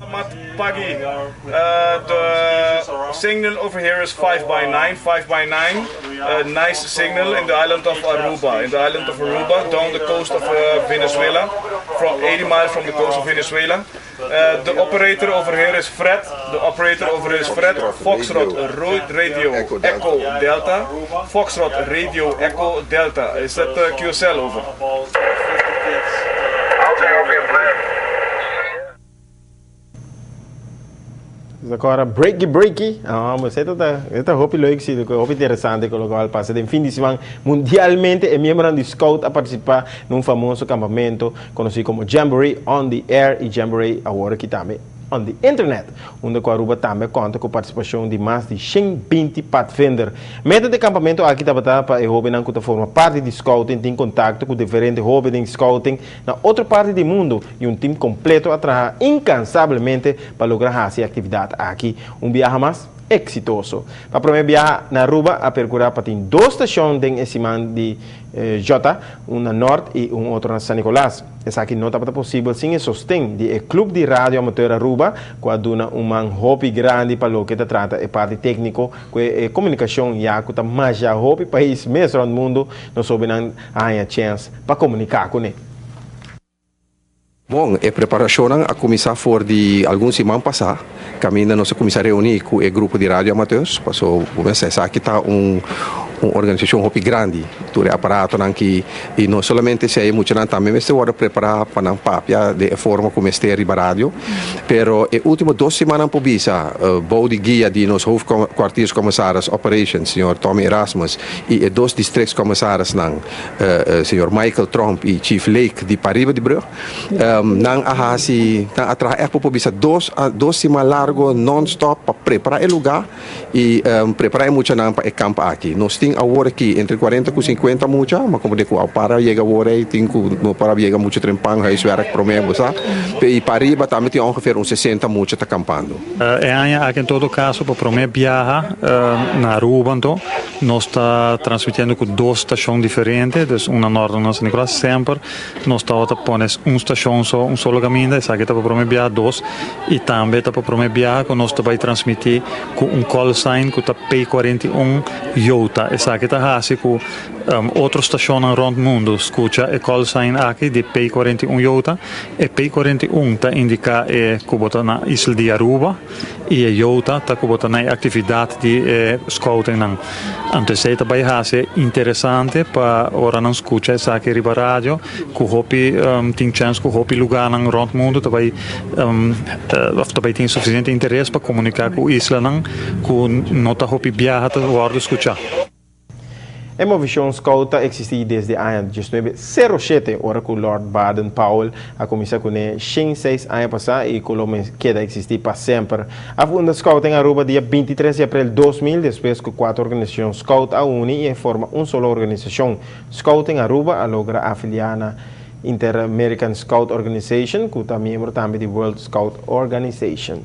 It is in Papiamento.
Mat pagi. The signal over here is 5 by 9, 5 by 9. Nice signal in the island of Aruba. In the island of Aruba, down the coast of Venezuela, from 80 miles from the coast of Venezuela. The operator over here is Fred. The operator over here is Fred. Foxtrot Radio Echo Delta. Foxtrot Radio Echo Delta. Is that QSL over? Agora breaky breaky, ah, mas esta ta, esta hopi leuk si, hopi interesante con lo cual pasa. Den fin di siman mundialmente e miembronan di Scout a participa na un famoso campamento conoci como Jamboree on the Air y Jamboree awor aki tambe on the Internet, unda cu Aruba tambe a conta cu participacion di mas di 120 padvinder. Meta di e campamento aki tabata pa e hobennan cu ta forma parti di Scouting tin contacto cu diferente hoben den Scouting na otro parti di mundo y un team completo a traha incansablemente pa logra haci e actividad aki un biaha mas exitoso. Pa prome biaha na Aruba a percura pa tin dos stacion den e siman di Jota, un na Noord y un otro na San Nicolas. Esaki no tabata posibel sin e sosten di e Club di Radio Amateur Aruba cu a duna un man hopi grandi pa loke ta trata e parti tecnico cu e comunicacion ya cu ta masha hopi pais mes rond mundo nos hobennan a haña chens pa komuniká kuné. Bon, e preparashonnan a kuminsá for di algun siman pasá, kaminda nos a kuminsá reuní ku e grupo di radio amateurs, paso bo mester sa esaki ta un un organisashon hopi grandi, tur e aparatonan ki i no solamente esei, e muchanan tambe mester wòrdu prepará pa nan papia den e forma ku mester riba radio. Pero e último dos simannan por bisa, bou di guia di nos hoofdkwartierscommissaris Operations, señor Tommy Erasmus, i e dos districtscommissarisnan, señor Michael Tromp i Chief Lake di pariba di brug, nan a hasi, nan a traha ègt por bisa dos dos siman largo non-stop pa prepará e lugá i prepará e muchanan pa e kamp aki. Nos tin awor aki entre kuarenta ku sinkuenta mucha, ma komo di ku a para yega awor ei tin ku no para yega muchu trempan, huiswerk promé bo sa, i pariba tambe tin ongeveer un sesenta mucha ta kampando. E aña aki en todo kaso pa promé biaha na Aruba anto nos ta transmitiendo ku dos stashon diferente, dus un na Nòrt un na San Nicolas. Semper nos tabata pone un stashon so, un solo kaminda, esaki ta pa promé biaha dos i tambe ta pa promé biaha ku nos ta bai transmití ku un call sign ku ta P 41 Jota. Esaki ta hasi ku otro stashonnan rònt mundu skucha e call sign aki di P 41 Jota. E P 41 ta indiká e ku bo ta na isla di Aruba i e Jota ta ku bo ta na e aktividat di e scoutingnan. Anto esei ta bai hasi interesante pa ora nan skucha esaki riba radio ku hopi tin chèns ku hopi lugánan rònt mundu ta bai òf ta bai tin sufisiente interes pa komuniká ku islanan ku no ta hopi biaha ta wòrdu skuchá. E movishon Scout ta eksistí desde aña 1907, ora ku Lord Baden Powell a kuminsá kuné 106 aña pasá i ku lo keda eksistí pa semper. A funda Scout en Aruba dia 23 di aprel 2000 despues ku kuater organisashon Scout a uni i a forma un solo organisashon. Scout en Aruba a logra afiliá na Inter American Scout Organization ku ta miembro tambe di World Scout Organization.